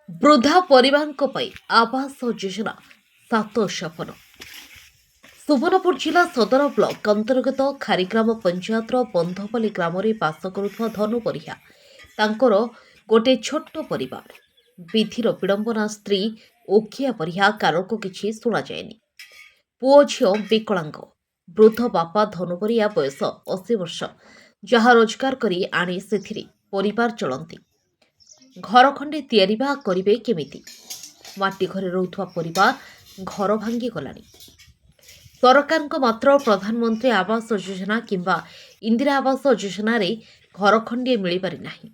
ବୃଦ୍ଧା ପରିବାରଙ୍କ ପାଇଁ ଆବାସ ଯୋଜନା ସାତ ସପନ। ସୁବର୍ଣ୍ଣପୁର ଜିଲ୍ଲା ସଦର ବ୍ଲକ ଅନ୍ତର୍ଗତ ଖାରିଗ୍ରାମ ପଞ୍ଚାୟତର ବନ୍ଧପାଲି ଗ୍ରାମରେ ବାସ କରୁଥିବା ଧନୁ ବରିହା, ତାଙ୍କର ଗୋଟିଏ ଛୋଟ ପରିବାର। ବିଧିର ବିଡ଼ମ୍ବନା, ସ୍ତ୍ରୀ ଓକିଆ ବରିହା କାନକୁ କିଛି ଶୁଣାଯାଏନି। ପୁଅ ଝିଅ ବିକଳାଙ୍ଗ। ବୃଦ୍ଧ ବାପା ଧନୁ ବରିହା, ବୟସ 80 ବର୍ଷ, ଯାହା ରୋଜଗାର କରି ଆଣି ସେଥିରେ ପରିବାର ଚଳନ୍ତି। ଘର ଖଣ୍ଡେ ତିଆରି ବା କରିବେ କେମିତି? ମାଟି ଘରେ ରହୁଥିବା ପରିବାର ଘର ଭାଙ୍ଗିଗଲାଣି। ସରକାରଙ୍କ ମାତ୍ର ପ୍ରଧାନମନ୍ତ୍ରୀ ଆବାସ ଯୋଜନା କିମ୍ବା ଇନ୍ଦିରା ଆବାସ ଯୋଜନାରେ ଘର ଖଣ୍ଡିଏ ମିଳିପାରି ନାହିଁ।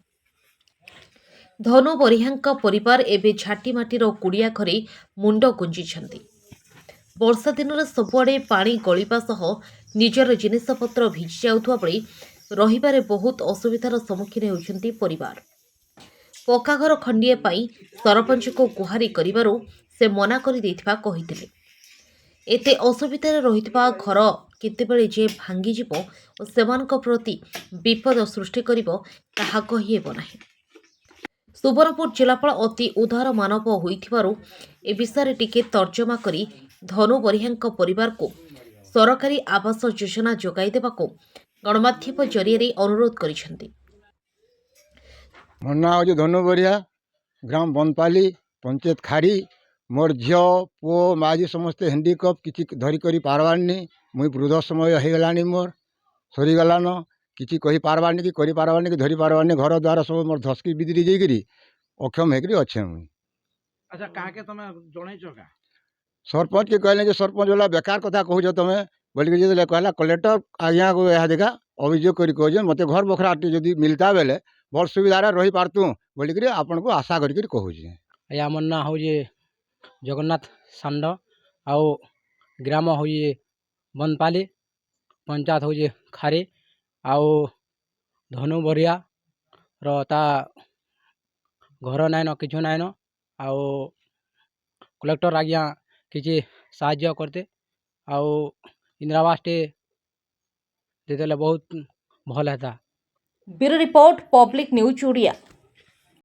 ଧନୁ ବରିହାଙ୍କ ପରିବାର ଏବେ ଝାଟିମାଟିର କୁଡ଼ିଆ ଘରେ ମୁଣ୍ଡ ଗୁଞ୍ଜିଛନ୍ତି। ବର୍ଷା ଦିନରେ ସବୁଆଡ଼େ ପାଣି ଗଳିବା ସହ ନିଜର ଜିନିଷପତ୍ର ଭିଜି ଯାଉଥିବା ବେଳେ ରହିବାରେ ବହୁତ ଅସୁବିଧାର ସମ୍ମୁଖୀନ ହେଉଛନ୍ତି ପରିବାର। ପକ୍କା ଘର ଖଣ୍ଡିଏ ପାଇଁ ସରପଞ୍ଚଙ୍କୁ ଗୁହାରି କରିବାରୁ ସେ ମନା କରିଦେଇଥିବା କହିଥିଲେ। ଏତେ ଅସୁବିଧାରେ ରହିଥିବା ଘର କେତେବେଳେ ଯେ ଭାଙ୍ଗିଯିବ ଓ ସେମାନଙ୍କ ପ୍ରତି ବିପଦ ସୃଷ୍ଟି କରିବ, ତାହା କହିହେବ ନାହିଁ। ସୁବର୍ଣ୍ଣପୁର ଜିଲ୍ଲାପାଳ ଅତି ଉଦାର ମାନବ ହୋଇଥିବାରୁ ଏ ବିଷୟରେ ଟିକେ ତର୍ଜମା କରି ଧନୁ ବରିହାଙ୍କ ପରିବାରକୁ ସରକାରୀ ଆବାସ ଯୋଜନା ଯୋଗାଇ ଦେବାକୁ ଗଣମାଧ୍ୟମ ଜରିଆରେ ଅନୁରୋଧ କରିଛନ୍ତି। ମୋର୍ ନାଁ ହଉଛେ ଧନୁ ବରିହା, ଗ୍ରାମ ବନ୍ଦପାଲି, ପଞ୍ଚାୟତ ଖାରି। ମୋର୍ ଝିଅ, ପୁଅ, ମାଝି ସମସ୍ତେ ହ୍ୟାଣ୍ଡିକାପ୍, କିଛି ଧରି କରି ପାରବାର୍ ନି। ମୁଇଁ ବୃଦ୍ଧ ସମୟ ହେଇଗଲାଣି, ମୋର୍ ସରିଗଲାନ। କିଛି କହି ପାରବାର୍ ନି କି କରି ପାରବାର୍ ନି କି ଧରି ପାରବାର୍ ନି। ଘର ଦ୍ୱାର ସବୁ ମୋର୍ ଧସ୍କି ବିଦିରି ଯାଇକିରି ଅକ୍ଷମ ହେଇକିରି ଅଛେଁ ମୁଇଁ। ଆଚ୍ଛା, କାହାକେ ତମେ ଜଣେଇଛ କା? ସରପଞ୍ଚ କେ କହିଲେ ଯେ ସରପଞ୍ଚ ବୋଲା, ବେକାର କଥା କହୁଛ ତମେ ବୋଲିକି। ଯେତେବେଳେ କହିଲା, କଲେକ୍ଟର ଆଜ୍ଞାକୁ ଏହା ଦେଖା ଅଭିଯୋଗ କରି କହୁଛେ, ମତେ ଘର ବଖରାଟେ ଯଦି ମିଲତା ବେଲେ ଭଲ୍ ସୁବିଧାରେ ରହିପାରତୁ ବୋଲିକିରି ଆପଣଙ୍କୁ ଆଶା କରିକିରି କହୁଛେଁ। ଆଜ୍ଞା, ଆମର୍ ନାଁ ହଉଛେ ଜଗନ୍ନାଥ ଷାଣ୍ଢ ଆଉ ଗ୍ରାମ ହଉଛେ ବନପାଲି, ପଞ୍ଚାୟତ ହଉଛେ ଖାରି। ଆଉ ଧନୁ ବରିଆର ତା ଘର ନାଇଁନ, କିଛି ନାଇଁନ। ଆଉ କଲେକ୍ଟର୍ ଆଜ୍ଞା କିଛି ସାହାଯ୍ୟ କରତେ ଆଉ ଇନ୍ଦିରା ଆବାସଟେ ଦେଇଦେଲେ ବହୁତ ଭଲ୍ ହେତା। Bureau report, public news Odia.